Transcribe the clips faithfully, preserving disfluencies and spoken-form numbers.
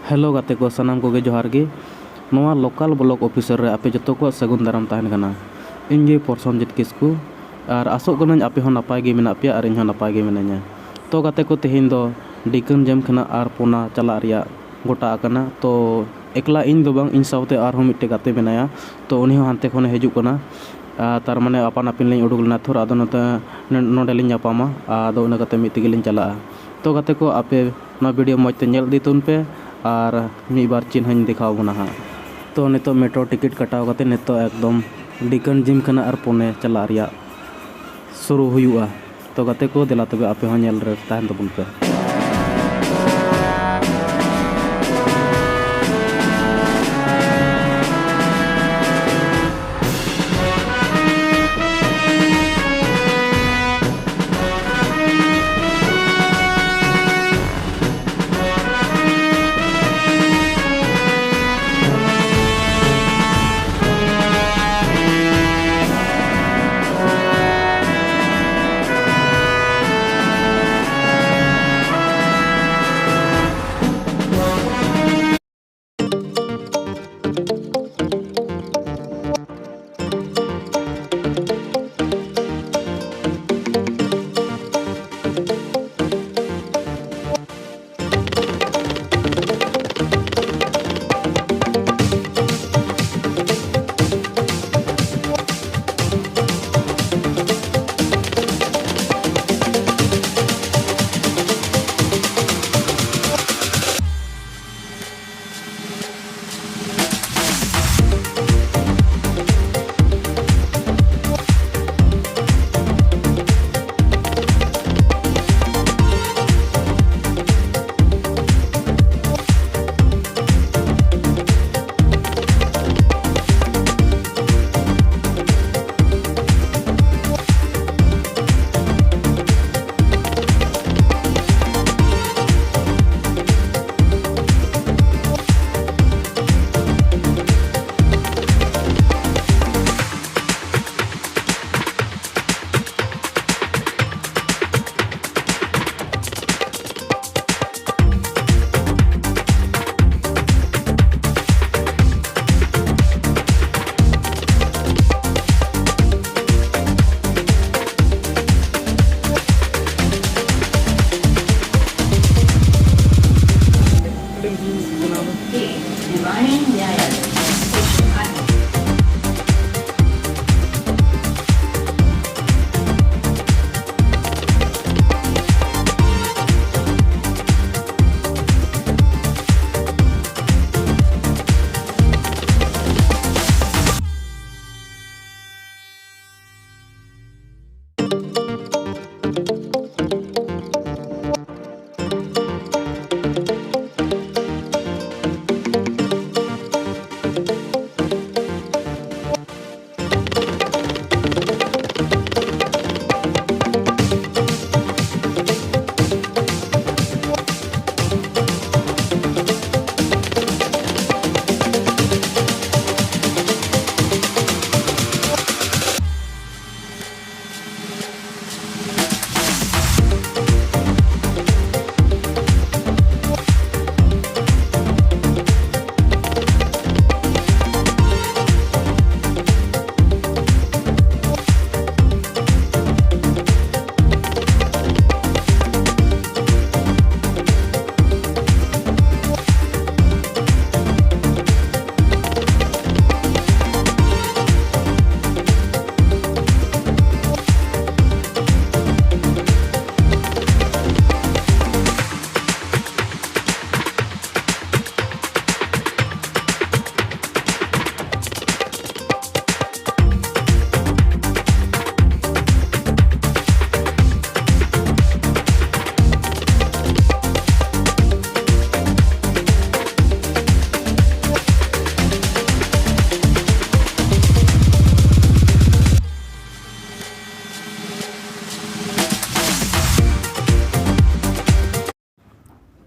Hello ᱜᱟᱛᱮ ᱠᱚ, ᱥᱟᱱᱟᱢ ᱠᱚᱜᱮ ᱡᱚᱦᱟᱨ ᱜᱮ᱾ ᱱᱚᱣᱟ ᱞᱳᱠᱟᱞ ᱵᱞᱚᱠ ᱚᱯᱷᱤᱥ ᱨᱮ ᱟᱯᱮ ᱡᱚᱛᱚ ᱠᱚᱣᱟᱜ ᱥᱟᱹᱜᱩᱱ ᱫᱟᱨᱟᱢ ᱛᱟᱦᱮᱱ ᱠᱟᱱᱟ᱾ ᱤᱧ ᱜᱮ ᱯᱨᱚᱥᱚᱱᱡᱤᱛ ᱠᱤᱥᱠᱩ, ᱟᱨ ᱟᱥᱚᱜ ᱠᱟᱹᱱᱟᱹᱧ ᱟᱯᱮ ᱦᱚᱸ ᱱᱟᱯᱟᱭ ᱜᱮ ᱢᱮᱱᱟᱜ ᱯᱮᱭᱟ ᱟᱨ ᱤᱧ ᱦᱚᱸ ᱱᱟᱯᱟᱭ ᱜᱮ ᱢᱤᱱᱟᱹᱧᱟ᱾ ᱛᱚ ᱜᱟᱛᱮ ᱠᱚ, ᱛᱮᱦᱮᱧ ᱫᱚ ᱰᱤᱠᱟᱹᱱ ᱡᱤᱢᱠᱷᱟᱱᱟ ᱟᱨ ᱯᱩᱱᱟ ᱪᱟᱞᱟᱜ ᱨᱮᱭᱟᱜ ᱜᱚᱴᱟ ᱟᱠᱟᱱᱟ᱾ ᱛᱚ ᱮᱠᱞᱟ ᱤᱧ ᱫᱚ ᱵᱟᱝ, ᱤᱧ ᱥᱟᱶᱛᱮ ᱟᱨᱦᱚᱸ ᱢᱤᱫᱴᱮᱡ ᱜᱟᱛᱮ ᱢᱮᱱᱟᱭᱟ, ᱛᱚ ᱩᱱᱤ ᱦᱚᱸ ᱦᱟᱱᱛᱮ ᱠᱷᱚᱱᱮ ᱦᱤᱡᱩᱜ ᱠᱟᱱᱟ᱾ ᱟᱨ ᱛᱟᱨ ᱢᱟᱱᱮ ᱟᱯᱟᱱ ᱟᱹᱯᱤᱱ ᱞᱤᱧ ᱩᱰᱩᱠ ᱞᱮᱱᱟ ᱛᱷᱚᱨ, ᱟᱫᱚ ᱱᱚᱛᱮ ᱱᱚᱰᱮ ᱞᱤᱧ ᱧᱟᱯᱟᱢᱟ, ᱟᱫᱚ ᱤᱱᱟᱹ ᱠᱟᱛᱮ ᱢᱤᱫ ᱛᱮᱜᱮ ᱞᱤᱧ ᱪᱟᱞᱟᱜᱼᱟ᱾ ᱛᱚ ᱜᱟᱛᱮ ᱠᱚ, ᱟᱯᱮ ᱱᱚᱣᱟ ᱵᱷᱤᱰᱤᱭᱳ ᱢᱚᱡᱽ ᱛᱮ ᱧᱮᱞ ᱤᱫᱤ ᱛᱟᱵᱚᱱ ᱯᱮ ᱟᱨ ᱢᱤᱫ ᱵᱟᱨ ᱪᱤᱱᱦᱟᱹᱧ ᱫᱮᱠᱷᱟᱣ ᱵᱚᱱᱟ ᱦᱟᱸᱜ᱾ ᱛᱚ ᱱᱤᱛᱚᱜ ᱢᱮᱴᱨᱳ ᱴᱤᱠᱤᱴ ᱠᱟᱴᱟᱣ ᱠᱟᱛᱮ ᱱᱤᱛᱚᱜ ᱮᱠᱫᱚᱢ ᱰᱤᱠᱟᱹᱱ ᱡᱤᱢᱠᱷᱟᱱᱟ ᱟᱨ ᱯᱩᱱᱮ ᱪᱟᱞᱟᱜ ᱨᱮᱭᱟᱜ ᱥᱩᱨᱩ ᱦᱩᱭᱩᱜᱼᱟ᱾ ᱛᱚ ᱜᱟᱛᱮ ᱠᱚ, ᱫᱮᱞᱟ ᱛᱚᱵᱮ ᱟᱯᱮ ᱦᱚᱸ ᱧᱮᱞ ᱨᱮ ᱛᱟᱦᱮᱱ ᱛᱟᱵᱚᱱ ᱯᱮ᱾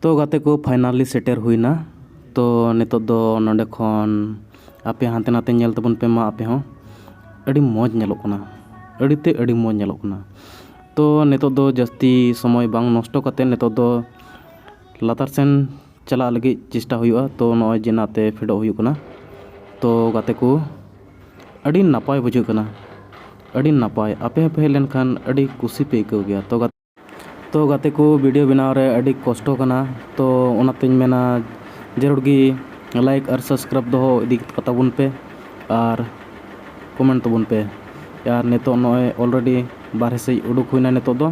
ᱛᱚ ᱜᱟᱛᱮ ᱠᱚ, finally ᱥᱮᱴᱮᱨ ᱦᱩᱭᱱᱟ᱾ ᱛᱚ ᱱᱤᱛᱚᱜ ᱫᱚ ᱱᱚᱰᱮ ᱠᱷᱚᱱ ᱟᱯᱮ ᱦᱟᱱᱛᱮ ᱱᱟᱛᱮ ᱧᱮᱞ ᱛᱟᱵᱚᱱ ᱯᱮ ᱢᱟ ᱟᱯᱮ ᱦᱚᱸ᱾ ᱟᱹᱰᱤ ᱢᱚᱡᱽ ᱧᱮᱞᱚᱜ ᱠᱟᱱᱟ, ᱟᱹᱰᱤ ᱛᱮ ᱟᱹᱰᱤ ᱢᱚᱡᱽ ᱧᱮᱞᱚᱜ ᱠᱟᱱᱟ᱾ ᱛᱚ ᱱᱤᱛᱚᱜ ᱫᱚ ᱡᱟᱹᱥᱛᱤ ᱥᱚᱢᱚᱭ ᱵᱟᱝ ᱱᱚᱥᱴᱚ ᱠᱟᱛᱮ ᱱᱤᱛᱚᱜ ᱫᱚ ᱞᱟᱛᱟᱨ ᱥᱮᱱ ᱪᱟᱞᱟᱜ ᱞᱟᱹᱜᱤᱫ ᱪᱮᱥᱴᱟ ᱦᱩᱭᱩᱜᱼᱟ᱾ ᱛᱚ ᱱᱚᱜᱼᱚᱭ ᱡᱮ ᱱᱟᱛᱮ ᱯᱷᱮᱰᱚᱜ ᱦᱩᱭᱩᱜ ᱠᱟᱱᱟ᱾ ᱛᱚ ᱜᱟᱛᱮ ᱠᱚ, ᱟᱹᱰᱤ ᱱᱟᱯᱟᱭ ᱵᱩᱡᱷᱟᱹᱜ ᱠᱟᱱᱟ, ᱟᱹᱰᱤ ᱱᱟᱯᱟᱭ᱾ ᱟᱯᱮ ᱦᱚᱸᱯᱮ ᱦᱮᱡ ᱞᱮᱱᱠᱷᱟᱱ ᱟᱹᱰᱤ ᱠᱩᱥᱤ ᱯᱮ ᱟᱹᱭᱠᱟᱹᱣ ᱜᱮᱭᱟ᱾ ᱛᱚ ᱜᱟᱛᱮ ᱛᱚ ᱜᱟᱛᱮ ᱠᱚ, ᱵᱷᱤᱰᱤᱭᱳ ᱵᱮᱱᱟᱣ ᱨᱮ ᱟᱹᱰᱤ ᱠᱚᱥᱴᱚ ᱠᱟᱱᱟ᱾ ᱛᱚ ᱚᱱᱟᱛᱮᱧ ᱢᱮᱱᱟ, ᱡᱟᱹᱨᱩᱲ ᱜᱮ ᱞᱟᱭᱤᱠ ᱟᱨ ᱥᱟᱵᱥᱠᱨᱟᱭᱤᱵ ᱫᱚᱦᱚ ᱤᱫᱤ ᱠᱟᱛᱟ ᱵᱚᱱ ᱯᱮ ᱟᱨ ᱠᱚᱢᱮᱱᱴ ᱛᱟᱵᱚᱱ ᱯᱮ᱾ ᱟᱨ ᱱᱤᱛᱚᱜ ᱱᱚᱜᱼᱚᱭ ᱚᱞᱨᱮᱰᱤ ᱵᱟᱨᱦᱮ ᱥᱮᱫ ᱩᱰᱩᱠ ᱦᱩᱭᱱᱟ ᱱᱤᱛᱚᱜ ᱫᱚ,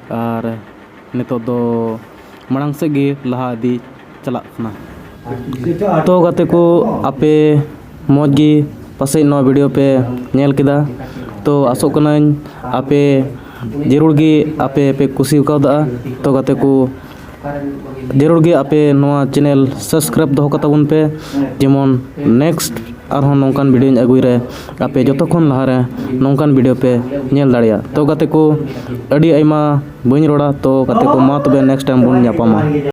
ᱟᱨ ᱱᱤᱛᱚᱜ ᱫᱚ ᱢᱟᱲᱟᱝ ᱥᱮᱫ ᱜᱮ ᱞᱟᱦᱟ ᱤᱫᱤ ᱪᱟᱞᱟᱜ ᱠᱟᱱᱟ᱾ ᱛᱚ ᱜᱟᱛᱮ ᱠᱚ, ᱟᱯᱮ ᱢᱚᱡᱽ ᱜᱮ ᱯᱟᱥᱮᱡ ᱱᱚᱣᱟ ᱵᱷᱤᱰᱤᱭᱳ ᱯᱮ ᱧᱮᱞ ᱠᱮᱫᱟ᱾ ᱛᱚ ᱟᱥᱚᱜ ᱠᱟᱹᱱᱟᱹᱧ ᱟᱯᱮ ᱡᱟᱹᱨᱩᱲ ᱜᱮ ᱟᱯᱮ ᱯᱮ ᱠᱩᱥᱤ ᱠᱟᱣᱫᱟ᱾ ᱛᱚ ᱜᱟᱛᱮ ᱠᱚ, ᱡᱟᱹᱨᱩᱲ ᱜᱮ ᱟᱯᱮ ᱱᱚᱣᱟ ᱪᱮᱱᱮᱞ ᱥᱟᱵᱥᱠᱨᱟᱭᱤᱵ ᱫᱚᱦᱚ ᱠᱟᱛᱟ ᱵᱚᱱ ᱯᱮ, ᱡᱮᱢᱚᱱ ᱱᱮᱠᱥᱴ ᱟᱨᱦᱚᱸ ᱱᱚᱝᱠᱟᱱ ᱵᱷᱤᱰᱤᱭᱳᱧ ᱟᱹᱜᱩᱭ ᱨᱮ ᱟᱯᱮ ᱡᱚᱛᱚ ᱠᱷᱚᱱ ᱞᱟᱦᱟᱨᱮ ᱱᱚᱝᱠᱟᱱ ᱵᱷᱤᱰᱤᱭᱳ ᱯᱮ ᱧᱮᱞ ᱫᱟᱲᱮᱭᱟᱜ᱾ ᱛᱚ ᱜᱟᱛᱮ ᱠᱚ, ᱟᱹᱰᱤ ᱟᱭᱢᱟ ᱵᱟᱹᱧ ᱨᱚᱲᱟ᱾ ᱛᱚ ᱜᱟᱛᱮ ᱠᱚ, ᱢᱟ ᱛᱚᱵᱮ ᱱᱮᱠᱥᱴ ᱴᱟᱭᱤᱢ ᱵᱚᱱ ᱧᱟᱯᱟᱢᱟ᱾